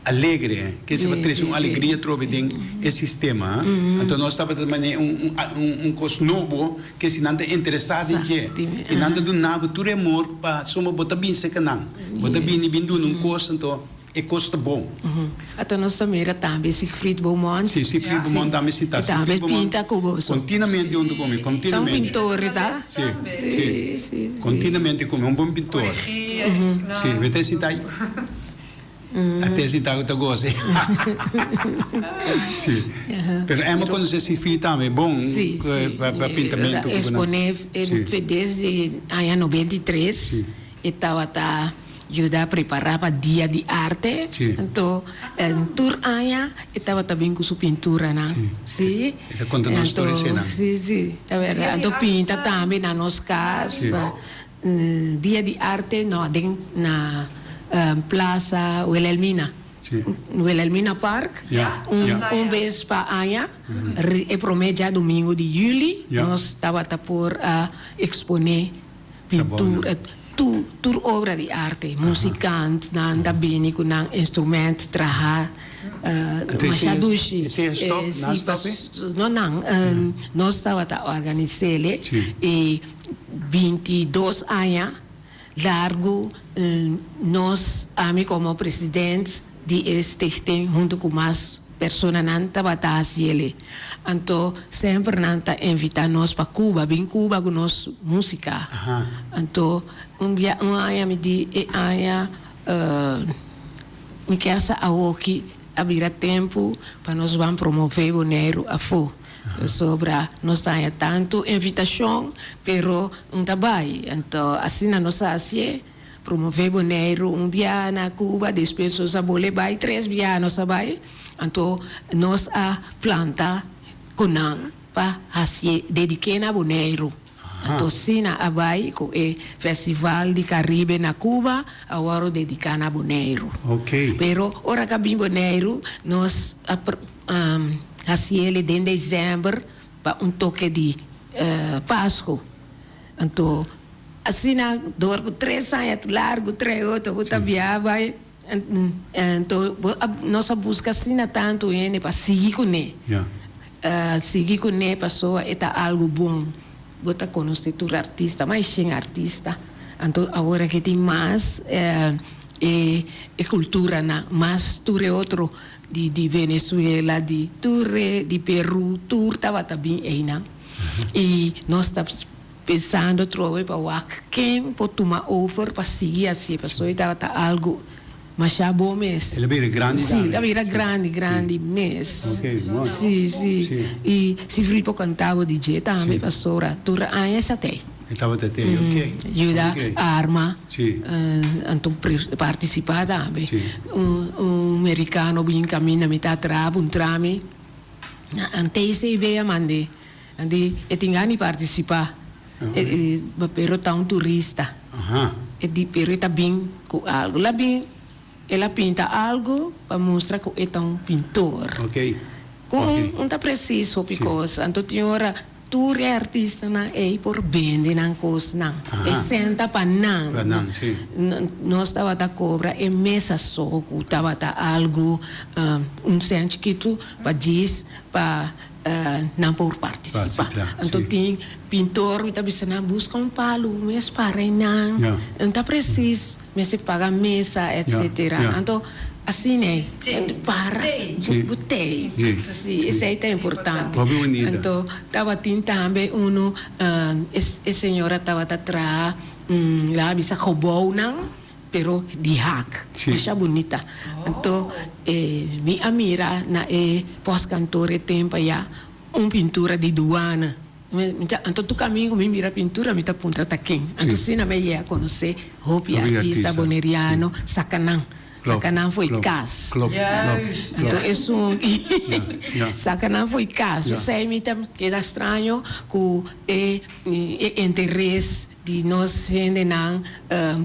alegre, ke si pa trese un alegria atrobe den e sistema. Anto nos tabata manera un kos nobo ke si nan ta interesá den dje. I nan ta duna bo tur e amor pasobra bo ta bin serka nan. Bo ta bini bin duna un kos anto. E kos ta bon. Ato nos ta mira tambe Siegfried Beaumont. Si, Siegfried Beaumont tambe si ta. E tambe pinta ku boso. Continuamente huntu ku mi, continuamente. Ta un pintor ta? Si, si. Si, si. Continuamente ku mi, un bon pintor. Si, mi ta sinta ahi. A te sinta ku ta gosa. Si. Pero Emma konosé Siegfried tambe bon pa pintamentu. Si, si. Exponé desde aña 93. E tabata yuda prepará pa Dia di Arte. Anto tur aña e tabata bin ku su pinturanan. Sí. E ta konta nos tur eseinan. Sí, sí, ta bèrdat. Anto pinta tambe na nos kas. Dia di Arte no, den na Plaza Wilhelmina. Wilhelmina Park un un bes pa aña e prome djadumingu di juli nos tabata por a expone pintura tur tur obra di arte musikantnan ta bini ku nan instrument traha masha dushi si no nan nos tabata organis'ele i 22 aña Largu nos, ami komo president di e stichting huntu ku mas personanan tabata hasi el'e. Anto semper nan ta invita nos pa Cuba, bin Cuba ku nos musika. Anto un bia un aña mi di e aña mi kier sa awoki a bira tempu pa nos ban promove Boneiru afó. Pasobra nos ta haña tantu invitashon, pero un ta bai. Anto asina nos a hasié, promové Boneiru un bia na Cuba, despues nos a bolbe bai, tres bia nos a bai. Anto nos a planta ku nan pa hasié, dediké na Boneiru. Anto asina a bai ku e Festival di Caribe na Cuba a wòrdu dediká na Boneiru. Pero ora ku a bin Boneiru nos a hasiel den desèmber pa un toke di Pasku. Anto asina dor ku tres aña largu trae otro ku ta biaha bai anto nos a buska asina tantu hende pa sigui kuné. Sigui kuné pasobra e ta algu bon. Bo ta konosé tur artista, mas shen artista. Anto awor aki tin mas e e kulturanan, mas tur e otro di di Venezuela, di tur e di Peru, tur tabata bin einan. I nos ta pensando atrobe pa wak ken por tuma over pa sigui hasié, pasobra e tabata algu Masha bo mes. El a bira grandi tambe. Si, el a bira grandi, grandi mes. Ok, mooi. Si, si. Si. I si Fripo cantabo di dje tambe pasobra tur aña e sa tei. E tabata tei, ok. Yuda arma. Si. Anto participa tambe. Si. Un un mericano bin caminda mi ta traha puntra mi, an TCB a mande. Anto e tin gana di participa. Pero ta un turista. E di pero e ta bin ku algu. El a bin, el a pinta algu pa mustra ku e ta un pintor. Ku un ta presis hopi kos. Anto tin ora tur e artistanan ei por bende nan kosnan. E senta pa nan. Nos tabata kobra e mesa so ku tabata algu un sènt chikitu pa djis pa nan por partisipá. Anto tin pintor mi ta bisa nan buska un palu mes para einan. No ta presis mester paga mesa etcetera. Anto asina e para bu tei. Si esei ta importante. Anto tabatin tambe uno e señora tabata traha laga bisa gobounan. Pero di hak. Masha bunita. Anto e mi a mira na e postkantoor e tempo aya un pintura di Duana. Mi ta anto tur kamingo mi mira pintura mi ta puntra ta ken. Anto asina mi a yega konosé hopi artista boneriano saka nan. Saka nan fo'i kas. Anto esun saka nan fo'i kas. P'esei mi ta keda straño ku e e interes. Di nos hendenan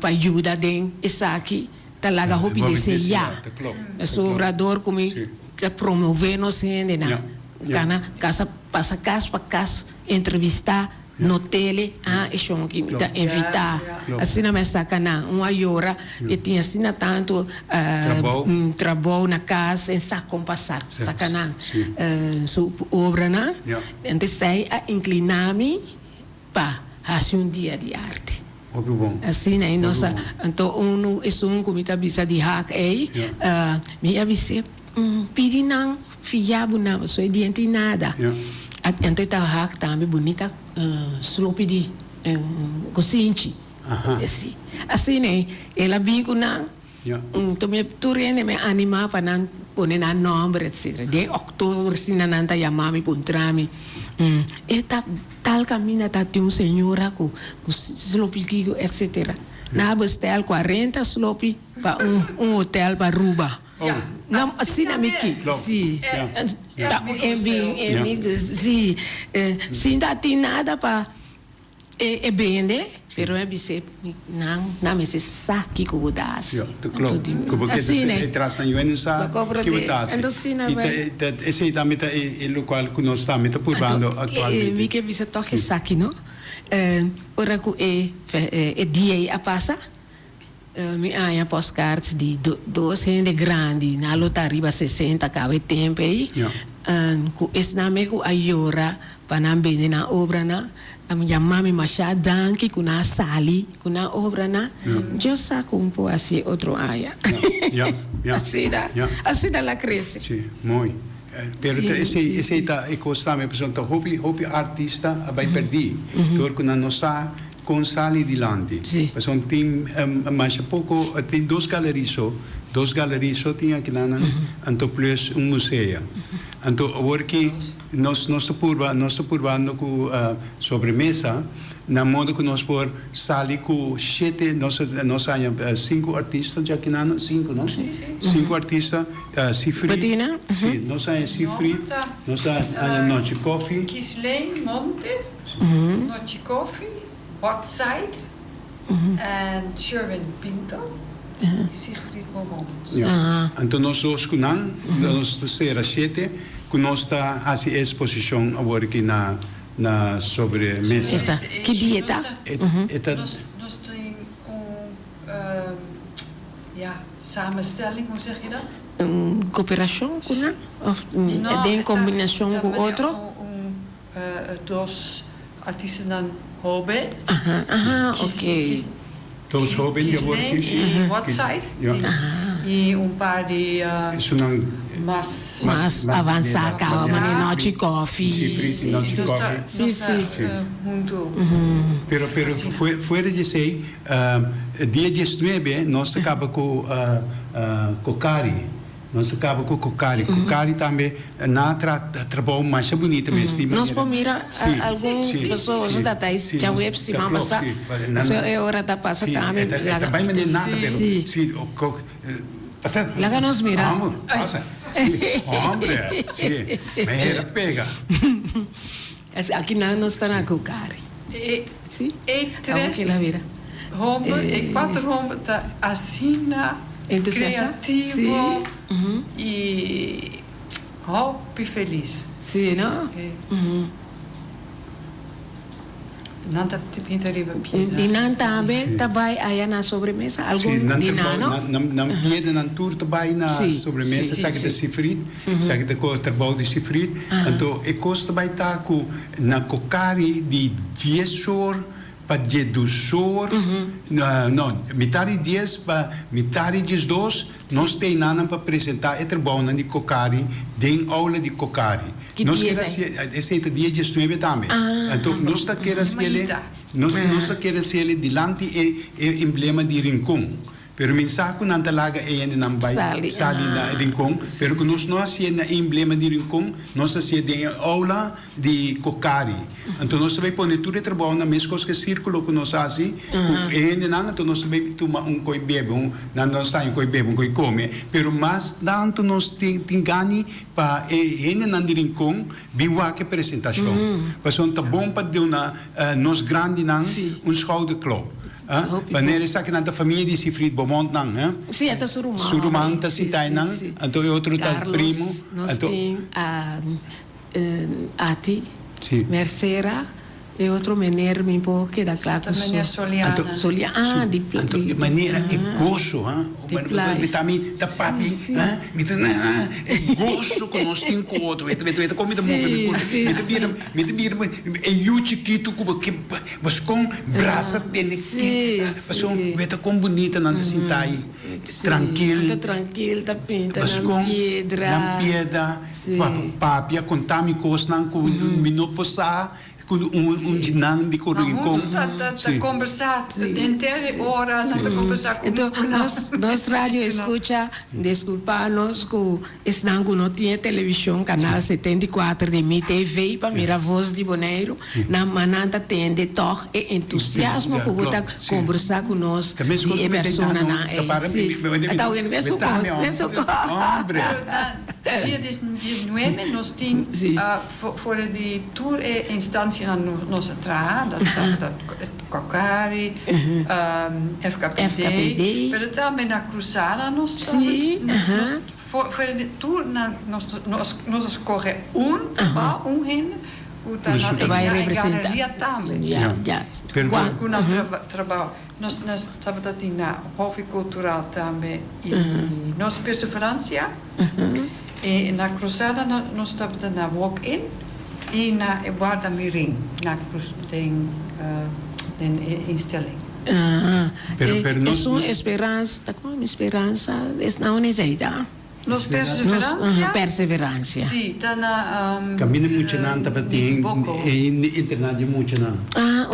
pa yuda den esaki ta laga hopi deseá. Pasobra dor ku mi ta promové nos hendenan kana kasa pasa kas pa kas entrevistá no tele ah e shon aki mi ta invitá asina mi a saka nan un a yora e tin asina tantu trabou na kas en sa kon pa saka nan su obranan entonces a inkliná mi. Pa hasi un dia di arte. Hopi bon. Asina ei nos a, anto unu esun ku mi ta bisa di hak ei, mi a bis'é, pidi nan fia bo nan pasobra e dia no tin nada. Anto e ta hak tambe bunita slopi di kusinchi. Asina ei el a bin ku nan. Anto mi tur hende mi a anima pa nan pone nan nomber etcetera. Den october asina nan ta yama mi puntra mi, e ta tal caminda ta tin un señora cu cu slopi kico etcetera. Nan a bestel cuarenta slopi pa un un hotel pa Aruba. Nan asina mi ki si ta e bin e mi si sin ta tin nada pa e bende. Pero mi a bis'é, Nan, nan mester sa kiko bo ta hasi. Ja, ta klopt. Ku bo ke e tras nan yuende sa kiko bo ta hasi. I ta esei tambe ta e lokual ku nos tambe ta purbando aktualmente. Mi ke bisa tòg esaki no. Ora ku e e dia ei a pasa, mi a haña postkaarts di dos hende grandi, nan lo ta riba sesenta kaba e tempu ei, ku esnan me ku a yora pa nan bende nan obranan. A mi yama mi masha danki ku nan a sali ku nan obranan. Dios sa ku un por hasi otro aña. Asina, asina la krese. Sí, mooi. Pero ta esei, esei ta e kos tambe, pasobra ta hopi, hopi artista a bai pèrdí dor ku nan no sa kon sali dilanti. Pasobra tin masha poko, tin dos galeria so, dos galeria so tin akinan, anto plus un museo. Anto awor ki nos nos ta purba, nos ta purbando ku sobremesa na modo ku nos por sali ku shete, nos nos haña sinku artista djakinan, sinku no? Sinku artista, Sifried, Betina? si, nos haña Sifried, nos haña Nochi Koffie. Ghislaine Monte, Nochi Koffie, Hot Side en Sherwin Pinto y Siegfried Beaumont. Ja. Anto nos dos ku nan, nos ta sera shete ku nos ta hasi e eksposishon awor aki na na sobremesa. Esa. Ki dia ta? E ta. Nos nos tin un ja samenstelling, hoe zeg je dat? Un koperashon ku nan? Of den kombinashon ku otro? Un Dos artistanan hoben. Aha, aha, oké. Dos hoben di awor Ghislaine i Whiteside. I un par di mas. Mas avansá kaba manera Nochi Koffie. Sí, sí, Nochi Koffie. Sí, sí. Huntu. Pero, pero fuera di esei, dia diesnuebe nos ta kaba ku Kokari. Nos a kaba ku Kokari. Kokari tambe nan a traha trabou masha bunita mes. Di Nos manera. por mira algun pasobra su ta ta djaweps siman pasá. So e ora ta pasa tambe. E ta bai manera nada pero si pasa. Laga nos mira. Homber pasa. Si hombre si mehera pega. Aki nan nos ta na Kokari. Si E tres homber e kuater homber ta asina kreativo i hopi felis. Si no? Nan ta pinta riba piedra. Di nan tambe ta bai aya na sobremesa? Algun di nan no? Nan piedranan tur ta bai na sobremesa. Esaki ta sifrit, esaki ta kos trabou di sifrit. Anto e kos ta bai ta ku na Kokari di dies or pa diesdos or, no, mitar di dies pa mitar di diesdos, nos ta einanan pa presentá e trabounan di Kokari den oula di Kokari. Ki Nos dia kere esei? hasié, esei ta dia diesnuebe tambe. Anto nos ta kere hasié, nos nos ta kere hasié dilanti e e emblema di Rincon. Pero mi sa ku nan ta laga e hendenan bai Sali, sali na ah. Rincon, Sí, pero ku sí. nos no hasié na e emblema di Rincon, nos hasié den e oula di Kokari. Anto nos ta bai pone tur e trabounan meskos ku e sirkulo ku nos hasi ku e hendenan, anto nos ta bai tuma un koi bebe, un nan nos ta haña un koi bebe, un koi kome, pero mas tantu nos tin tin gani Pa e hendenan di Rincon bin wak e presentacion. Pasobra ta bon pa duna nos grandinan un schouderklop. Wanneer esakinan ta famia di Sifried Beaumontnan. Sí, e ta su ruman. Su ruman ta sinta einan, anto e otro ta primo. Carlos, nos tin Ati, Mercera. E otro meneer mi por keda kla ku su. Meneer Soliana. Soliana, ah, di playa. Anto e manera e goso, ha? Di playa. Mi ta mi ta papi, ha? Mi ta na, e goso ku nos tin ku otro. Mi ta weta kon mi ta move mi kurpa. Mi ta bira, mi ta bira e yu chikitu ku bo ke boskon brasa tene ki. Pasobra weta kon bunita nan ta sinta ahi. Trankil. Anto trankil ta pinta nan piedra. Nan piedra. Papia konta mi kosnan ku mi no por sa. Ku un di nan di ku Rincon. Ma huntu ta ta kombersá henter e ora nan ta kombersá ku Enton nan. nos nos radio escucha disculpa nos ku esnan ku no tin e televishon kanal 74 di Mi TV pa mira Voz di Boneiru nan ma nan ta tende tòg e entusiasmo ku bo ta kombersá ku nos di e personanan ei. Si, ta oye mesun kos mesun kos. Dia 19 nos tin for di tur e instancianan nos a traha, dat ta Cocari, FKPD, pero tambe na Cruzada nos ta, for di tur nan nos a scoge un trabao, un hende cu ta na e galeria tambe, cu nan trabao. Nos tabata tin na Hofi Cultural tambe y nos Perseverancia. Y na Cruzada nos tabata na Walk In y na e Guarda Mirin na den den e instelling. Esun esperansa, ta como mi speransa es na un esey ta? Nos perseverancia? Perseverancia. Sí, ta na. Caminda muchanan tabatin e internat di muchanan.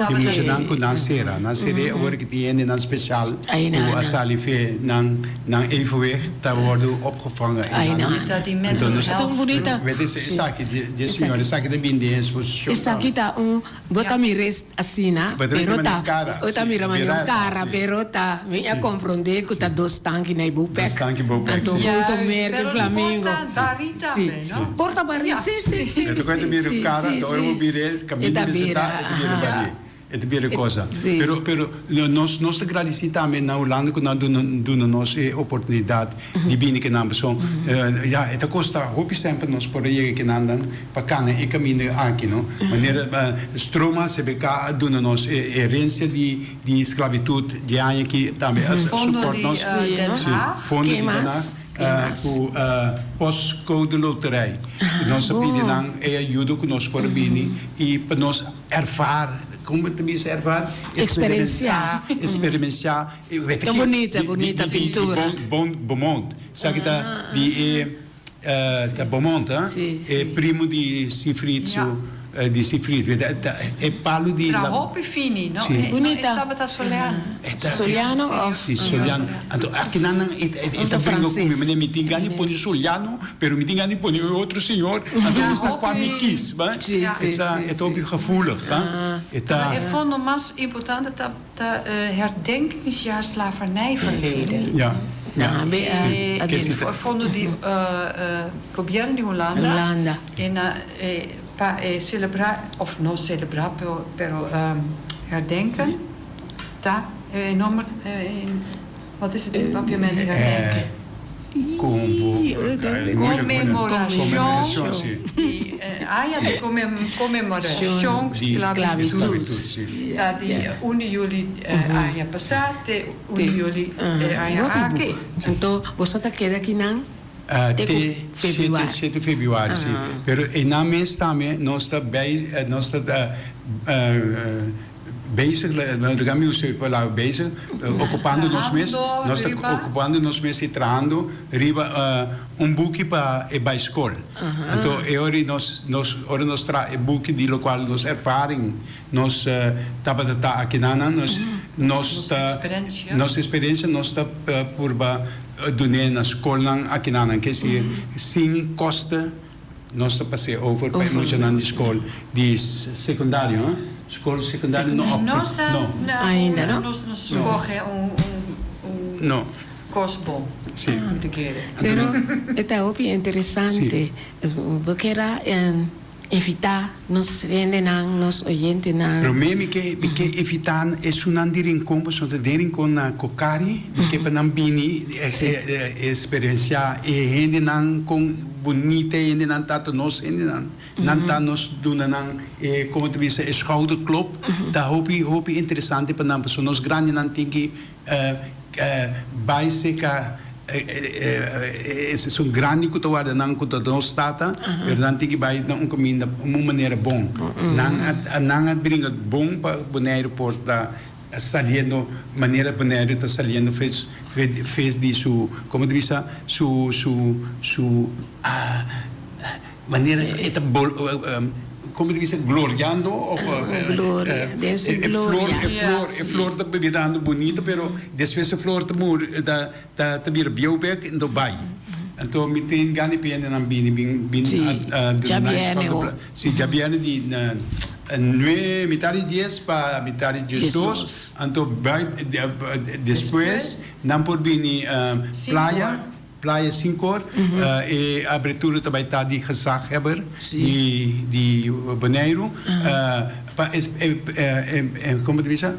Di muchanan cu nan cera. Nan cera awor ki tin hendenan special cu a sali fe nan nan evenwicht ta wordo opgevangen eynan. Ta di mental health. Wet esaki di señor esaki ta bin den exposicion. Esaki ta un Bo ta mira es asina, pero ta, bo ta mira manera un kara, pero ta, mi a komprondé ku ta dos tanki na e bouwpek. Anto junto merk e flamingo. Sí, por ta barí, sí, sí, sí. E ta mira un kara, anto ora bo bira e kaminda mester ta, e ta bira barí. E ta bira cosa. Pero, pero nos, nos ta gradisí tambe na Hulanda ku nan duna, duna nos e oportunidat di bini kinan pasobra ya e ta kosta hopi semper nos por a yega kinan nan pa kana e kaminda aki no. Manera Stroma CBK a duna nos e herencia di di sclavitud dje aña aki tambe a support nos. Si, Fondo di Den Haag cu Postcode Loterij. Nos a pidi nan e ayudo cu nos por a bini y pa nos ervaar, como ta bisa ervaar? Experiencia. Experiencia. Ta bunita, bunita pintura. Bon, Beaumont. Esaki ta di e. Ta Beaumont, ha? E primo di Siegfried su, di Siegfried. E palu di. Tra hopi fini, no? Si. Bunita. E tabata Soliano. Soliano of? Si, Soliano. Anto akinan nan e ta bringa ku mi, manera mi tin gana di pone Soliano, pero mi tin gana di pone e otro señor, anto mi sa kua mi kis, ba? Si, si, si. E ta hopi gevoelig, ha? E ta. E fondo mas importante ta. Ta herdenkingsjaar slavernijverleden. Ja, ja. E fondo di gobierno di Hulanda e na pa e celebra of no celebra pero herdenken ta e nomber wat is het in Papiaments herdenken? Conmemoracion di aña di conmemoracion sclavitud ta di un di juli aña pasa te un di juli e aña aki. Anto boso ta keda kinan te ku februari? Te shete februari si. Pero einan mes tambe nos ta bij nos ta Bezig, laga mi usa e palabra bezig, okupando nos mes, nos ta okupando nos mes i trahando riba un buki pa e bai skol. Anto e ora ei nos, nos, ora nos traha e buki di lokual nos ervaring, nos tabata ta akinanan, nos, nos ta, nos eksperensia nos ta purba dun'é na skolnan akinanan, ke esir sin koste. Nos ta pas'é over pa e muchanan di skol di sekundario, huh? Skol sekundario no op, Nos a no. Ainda no. Nos no skohe un un No. kos bon Si. om te kere. Pero e ta hopi interesante. Bo kier a invitá nos hendenan, nos oyentenan. Promé mi ke mi ke invitá esunnan di Rincon pasobra ta den Rincon na Cocari, mi ke pa nan bini e eksperensiá e hendenan kon Bunita e hendenan ta ta nos hendenan. Nan ta nos duna nan e como ta bisa e schouderklop. Ta hopi hopi interesante pa nan pasobra nos grandinan tin ki bai seca esun grandi cu ta warda nan cu ta nos tata pero nan tin ki bai na un caminda un manera bon. Nan a nan a bringa bon pa Boneiru por ta saliendo manera Boneiru ta saliendo fes fes di su como ta bisa su su su manera e ta bol como ta bisa gloriando of Gloria den su e flor gloria e flor e flor ta birando bunito pero despues e flor ta muri ta ta ta bira bieu bek ento bai anto mi tin gana di pende nan bini bin bin Sí, a duna nan djabierne escolta ho. pla si djabierne di na Nue mitar di dies pa mitar di diesdos, anto bai despues nan por bini playa. Playa Sinkor. E abertura ta bai ta di gezaghebber di di Boneiru. Pa e como ta bisa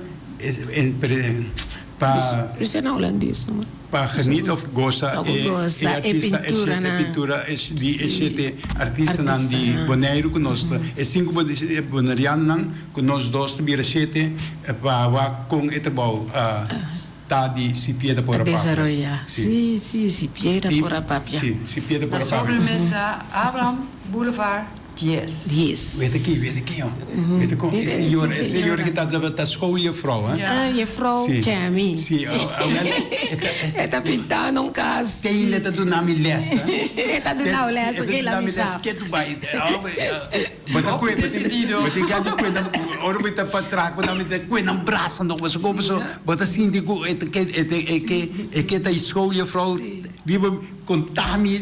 pa Bisa na Hulandes no. Pa geniet of gosa e artista e shete pintura di e shete artistanan di Boneiru ku nos ta e sinku bonerianonan ku nos dos ta bira shete pa wak kon e trabou ta di Si Piedra Por a Papia. Desaroya. Si, si, Si Piedra Por a Papia. Si, Si Piedra Por a Papia. Na sobremesa Abraham Boulevard dies. Dies. Wete ki, wete ki yo. Wete kon e señora, e señora ki ta ta schooljuffrouw, hè? Ah, juffrouw Jamie. Si, awel e ta. E ta pintando un kas. Te ainda e ta duna mi les, hè? E ta duna les, oké, la mi sa. E ta duna mi les ketu bai. Bo ta kue, bo tin, bo tin gana di kue nan, ora bo ta pa traha ku nan, bo ta kue nan brasa no, pasobra ku pasobra bo ta sinti ku e ta ke e ta e ke e ke ta e schooljuffrouw riba konta mi,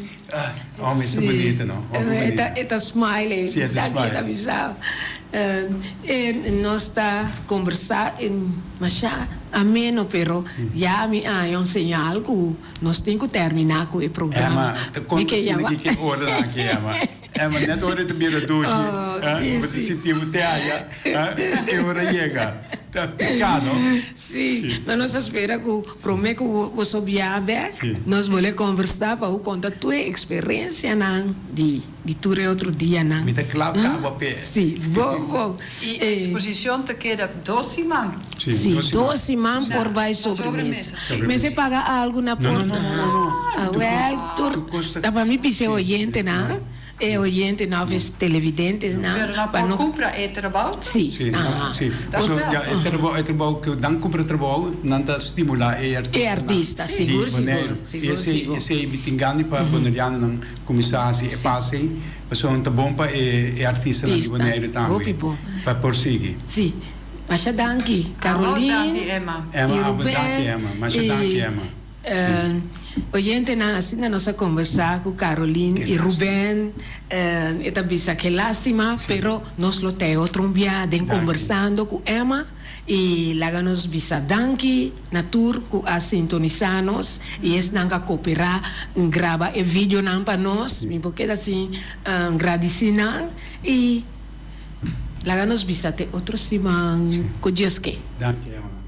oh mi esta bunita no, hopi bunita. E ta smile, Si, e ta sa smile. ke ta bisa. E nos ta kombersá masha ameno pero ya mi haña un señal ku nos tin ku terminá ku e programa. Emma, ta konta asina ki ke ora nan a kema. Emma, net ora ta bira dushi, bo ta sinti bo te aya, e ora yega. Ta pica, no? Sí, ma nos ta spera cu prome cu boso bia bek, nos bole conversa pa bo conta tur e experiencianan di di tur e otro dianan. Mi ta cla caba p'e. Sí, bo, bo. E exposicion ta keda dos siman. Sí, dos siman por bai sobremesa. Mester paga algu na porta? No, no, no, no, no. Awel, tur ta pa mi bisa e oyentenan, e oyentenan of e televidentenan. Pero nan por kumpra e trabou? Sí, Sí, sí. Pasobra ya e trabou, e trabou ku nan kumpra trabou, nan ta stimulá e artistanan. E artista, sigur, sigur, sigur, sigur. I esei, esei mi tin gana pa bonerianonan kuminsá hasi e pas ei, pasobra ta bon pa e artistanan di Boneiru tambe pa por sigui. Sí. Masha danki Caroline Abo danki Emma. Emma abo danki Emma. Masha danki Emma. Y oyentenan asina nos a conversa cu Caroline y Ruben e ta bisa ke lastima pero nos lo tei otro un bia den conversando cu Emma y laga nos bisa danki na tur cu a sintonisa nos y esnan cu a coopera graba e videonan pa nos mi por keda sin gradici nan y Laga nos bisa te otro siman cu Dios ke. Danki Emma.